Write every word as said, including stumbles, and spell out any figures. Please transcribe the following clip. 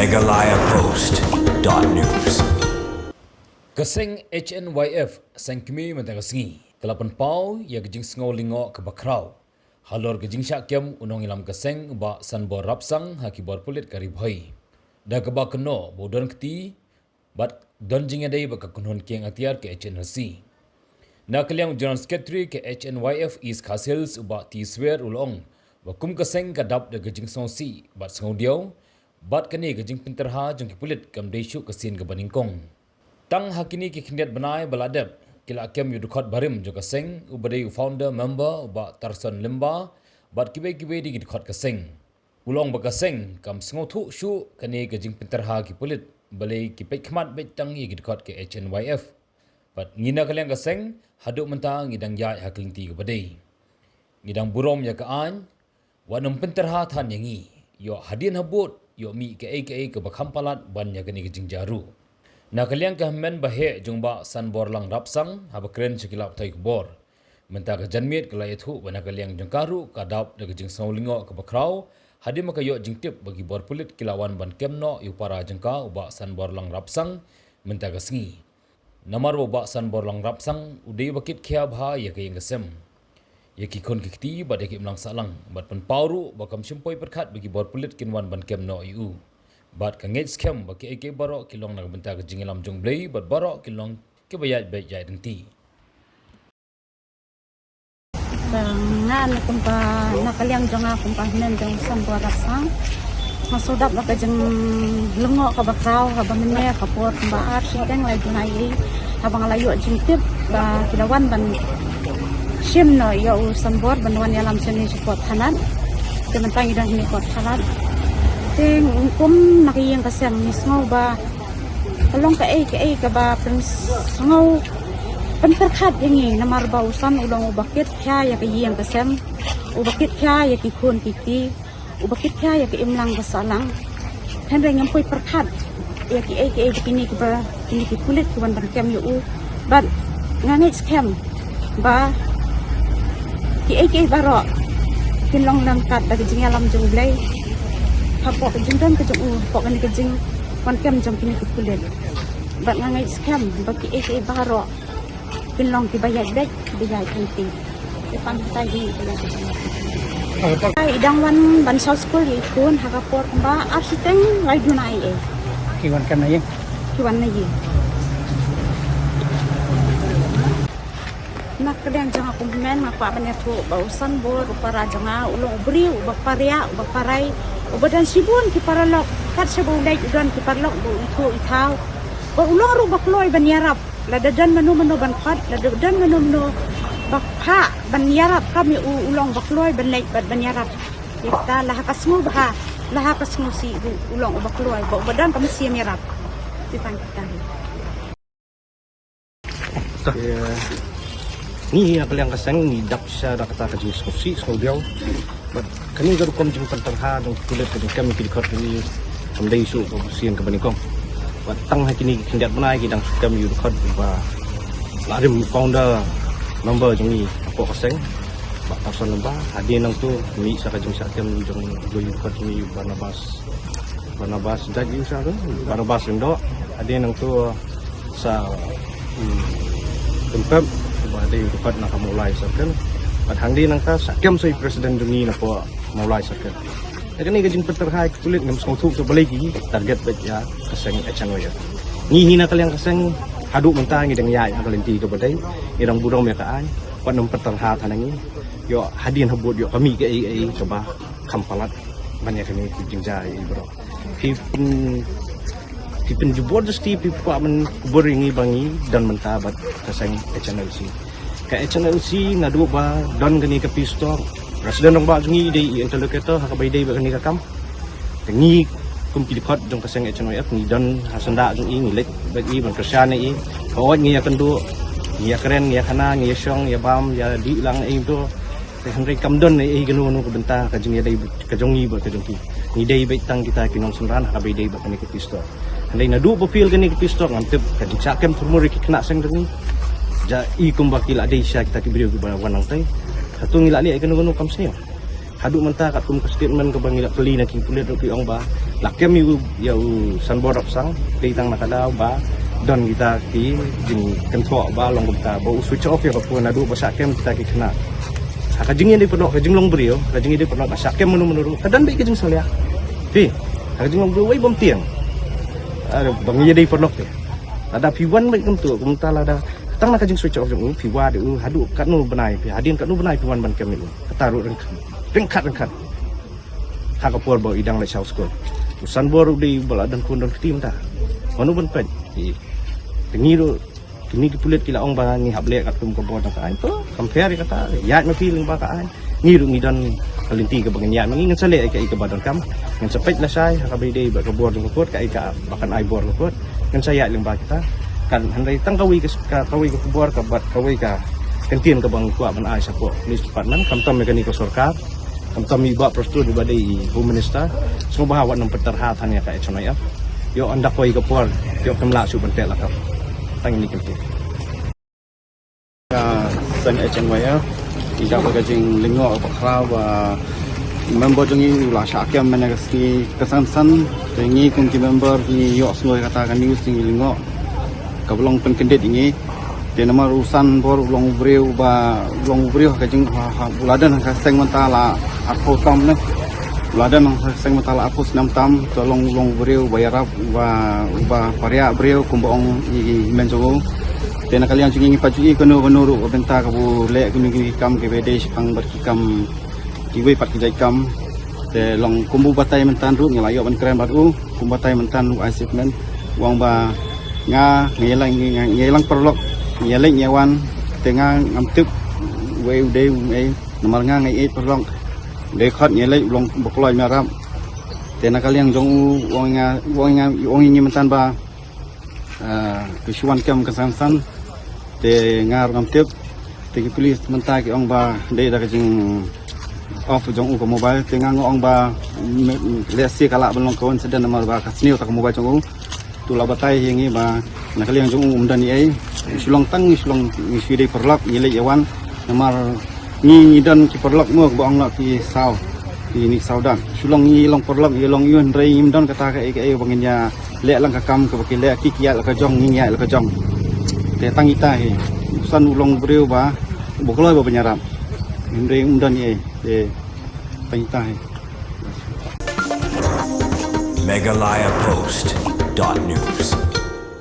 Meghalaya Post dot news. Ka seng H N Y F, seng kmie mynta ka sngi, ka la pynpaw ïa ka jingsngew lyngngoh kaba khraw halor ka jingshah kem u nongïalam ka seng, Bah Sanbor Rapsang, ha ki bor pulit ka Ri Bhoi, da kaba kynnoh ba u don kti bad don jingïadei bad ka kynhun kieng atiar ka H N L C. Na ka liang u General Secretary ka H N Y F East Khasi Hills, u Bah T Swer, u la ong ba kum ka seng ka dap da ka jingsngewsih bad sngewdiaw bad kane ka jingpynterha jong ki pulit kam dei shuh ka sien kaba nyngkong. Tang ha kine ki khyndiat bnai ba la dep, ki la kem ïa u dkhot barim jong ka seng, uba dei u founder member, u Bah Tarson Lyngba, bad kiwei kiwei de ki dkhot ka seng. U la ong ba ka seng kam sngewthuh shuh kane ka jingpynterha ki pulit, balei ki peit khmat beit tang ïa ki dkhot ka H N Y F. Bad ngi na ka liang ka seng, haduh mynta ngi dang ïaid ha ka lynti kaba dei. Ngi dang burom ïa ka aiñ, wat nym pynterha than ïa ngi. Ïoh hadien habud, ïoh mih kaei kaei kaba kham palat ban ïa kane ka jingjia ruh. Na ka liang ka hynmen ba heh jong Bah Sanborlang Rapsang, haba kren sha ki lad pathai khubor, mynta ka janmiet ka la ïathuh ba na ka liang jong ka ruh ka dap da ka jingsngew lyngngoh kaba khraw, hadien ba ka ïoh jingtip ba ki bor pulit ki la wan ban kem noh ïa u para jong ka, u Bah Sanborlang Rapsang, mynta ka sngi. Namar ba u Bah Sanborlang Rapsang u dei uba kit khia bha ïa ka ïing ka sem, ïa ki khun ki kti bad ïa ka imlang sahlang, bad pynpaw ruh ba kam shym poi pyrkhat ba ki bor pulit kin wan ban kem noh ïa u. Bad ka ngeit skhem ba kiei kiei baroh ki long na ka bynta ka jingïalam jong U Blei, bad baroh ki long kiba ïaid beit ïaid ryntih. Nga na kumba, na ka liang jong nga kumba hynmen jong Sanbor Rapsang, nga shu dap da ka jinglyngngoh kaba khraw haba mynne ka por kumba ar shiteng lai duna ei, haba nga la ïoh jingtip ba ki la wan ban shim noh ïa u Sanbor ban wan ïalam shane sha Port Khanat. Te mynta ngi don hangne Port Khanat. Te kum na ka ïing ka sem ngi sngew ba ka long kaei kaei kaba pynsngew pynpyrkhat ïa ngi, namar ba u San u long uba kit khia ïa ka ïing ka sem, uba kit khia ïa ki khun ki kti, uba kit khia ïa ka imlang ka sahlang. Hynrei ngam poi pyrkhat ïa kiei kiei ba kine kiba, kine ki pulit ki wan ban kem ïa u. Bad nga ngeit skhem ba kiei kiei baroh kin long ryngkat bad ka jingïalam jong U Blei, hapoh ka jingdon ka jong u, hapoh kane ka jingwan kem jong kine ki pulit. Bad nga ngeit skhem ba kiei kiei baroh kin long kiba ïaid beit, kiba ïaid ryntih. Te pan batai hi kiba ïaid beit. Ai, i dang wan ban shaw skul ïa i khun ha ka por kumba ar shiteng lai duna ei ei. Ki wan kem na ïing? Ki wan na ïing. Na ka liang jong nga kum hynmen nga kwah ban ïathuh ba u Sanbor u para jong nga u long u briew uba pariah, uba parai, uba don shibun ki paralok. Kat shaba u leit u don ki paralok ba u ithuh ithaw. Ba u long ruh ba kloi ban ïarap. Lada don mano mano ban khot, lada don mano mano ba phah ban ïarap kam ïa u, u long ba kloi ban leit bad ban ïarap. Ïa kita la ha ka sngewbha, la ha ka sngewsih ruh u long uba kloi, ba uba don ka mynsiem ïarap. Te tang kita hi. Ïa, ngi ha ka liang ka seng ngi dap shisha da kata ka jingsngewsih sngewdiaw. Bad kane ka rukom jingpynterha jong ki pulit, ka jingkem ki dkhot kine kam dei shuh ka sien kaba nyngkong. Bad tang ha kine ki khyndiat bnai ki dang shu kem ïa u dkhot ba la rim founder member jong ngi hapoh ka seng, Bah Tarson Lyngba. Hadien nangto mih sa ka jingshah kem jong u dkhot jong ngi Barnabas Barnabas Judge u sa tu, Barnabas Lyngdoh, hadien nangto sa, hmm, Kynpep, ba dei u dkhot na ka Mawlai Circle. Bad hangne nangta sa kem sa i president jong ngi na ka Mawlai Circle. Ïa kane ka jingpynterha ki pulit ngam sngewthuh ka balei ki target beit ïa ka seng H N Y F. Ngi hi na ka liang ka seng haduh mynta ngi dang ïaid ha ka lynti kaba dei, ngi dang burom ïa ka aiñ, wat nym pynterha than ïa ngi. Ïoh hadien habud ïoh ka mih kaei kaei kaba kham palat ban ïa kane ki jingjia ei ei baroh. Phi pyn, phi pynjubor jasti, phi kwah ban kubur ïa ngi ba ngi don mynta bad ka seng H N L C. Ka H N L C naduh ba don kane ka peace talk, President rangbah jong ngi i dei i interlocutor ha kaba ïadei bad kane ka kam. Te ngi kum ki dkhot jong ka seng H N Y F ngi don ha syndah jong i, ngi leit bad i ban kyrshan ïa i. Ka ot ngi ïakynduh, ngi ïakren, ngi ïakhana, ngi ïashong, ïabam, ïadih lang ei ei to. Te hynrei kam don ei ei kano kano ka bynta ka jingïadei ka jong ngi bad ka jong ki. Ngi dei beit tang kita ki nongsynran ha kaba ïadei bad kane ka peace talk. Hynrei naduh ba fail kane ka peace talk ngam tip ka jingshah kem thurmur ïa ki khynnah seng jong ngi. Jia i kumba ki la dei sha kita ki briew kiba wan nangtai. Hato ngi la leh ei kano kano kam sniew. Haduh mynta katkum ka statement kaba ngi la kylli na ki pulit ruh ki ong ba La kem ïa u, ïa u Sanbor Rapsang, dei tang na ka daw ba don kita ki jingkynthoh ba long kumta ba u switch off ïa ka phone naduh ba shah kem kita ki khynnah. Ha ka jingïadei paralok, ka jinglong briew, ka jingïadei paralok, ba shah kem mano mano ruh, ka don beit ka jingsalia. Phi, ha ka jinglong briew wei bym tieng. Are ba ngi ïadei paralok te. Lada phi wan beit kumta, kumta lada tang na ka jing switch off jong u, phi wad ïa u haduh katno bnai, phi hadien katno bnai phi wan ban kem ïa u. Kata ruh ryngkat, ryngkat, ryngkat. Ha ka por ba i dang leit sha u skul. U Sanbor u dei ba la don khun don kti mynta. Mano ban peit? Te ngi ruh, kine ki pulit ki la ong ba ngi hap leh katkum ka bor jong ka aiñ. To, compare ïa kata, ïaid ma phi lyngba ka aiñ. Ngi ruh ngi don ka lynti kaba ngin ïaid ma ngi, ngin sa leh ïa kaei kaba donkam. Ngin sa peit lashai ha kaba ïadei bad ka bor jong ka kot, kaei kaba kan ai bor ka kot. Ngin sa ïaid lyngba kita. Kan hynrei tang kawei ka, ka, kawei ka khubor ka bad kawei ka kyntien kaba nga kwah ban ai shapoh Police Department, khamtam ïa kane ka sorkar. Khamtam i Bah Prestone iba dei i Home Minister, sngewbha wat nym pynterha than ïa ka H N Y F. Ïoh ynda kawei ka por, ïoh kem lah shuh ban teh lakam. Tang ine i kyntien. Ka seng H N Y F i dap ka jinglyngngoh ba khraw ba member jong ngi u la shah kem mynne ka sngi ka san san. Te ngi kum ki member ngi ïohsngew ïa kata ka news, ngi lyngngoh kaba long pynkyndit ïa ngi. Te namar u Sanbor u long u briew ba, u long u briew ha ka jing, ha, ha, u la don ha ka seng mynta la arphew tam ne. U la don ha ka seng mynta la arphew snem tam, te long, u long u briew ba ïarap, ba, ba pariah briew kumba ong i hynmen jong u. Te na ka liang jong ngi ngi pat ju i kano kano ruh ka bynta kaba u leh kino kino ki kam kiba dei shaphang bad ki kam kiwei pat ki jait kam. Te long kumba u batai mynta ruh ngi la ïoh ban kren bad u. Kumba batai mynta u ai statement, u ong ba nga, nga ïaleng, nga, nga ïaleng paralok, nga ïaleng ïawan, te nga ngam tip wei u dei u ei, namar nga nga ïeit paralok. Dei khot nga ïaleng u long ba kloi me rap. Te na ka liang jong u, u ong nga, u ong nga, u ong ïa ngi mynta ba, ah, ki shu wan kem ka san san. Te nga ruh ngam tip. Te ki police mynta ki ong ba dei da ka jing off jong u ka mobile, te nga nga ong ba me-, lehse ka lah ban long coincidence namar ba ka sniew ta ka mobile jong u. Tu la batai ïa ngi ba na ka liang jong u um don ei. Shu long tang, shu long, shu dei paralok, ngi leit ïawan. Namar ngi, ngi don ki paralok mo ba ong la ki saw. Ki ni saw dak. Shu long ngi long paralok, ngi long ïa u, hynrei ngim don kata kaei kaei ba ngin ïa leh lang ka kam kaba ki leh, ki ki ïaid la ka jong, ngi ngi ïaid la ka jong. Te tang ita hi. U San u long briew ba, ba kloi ba ban ïarap. Hynrei um don ei. Te tang ita hi. Meghalaya Post dot news.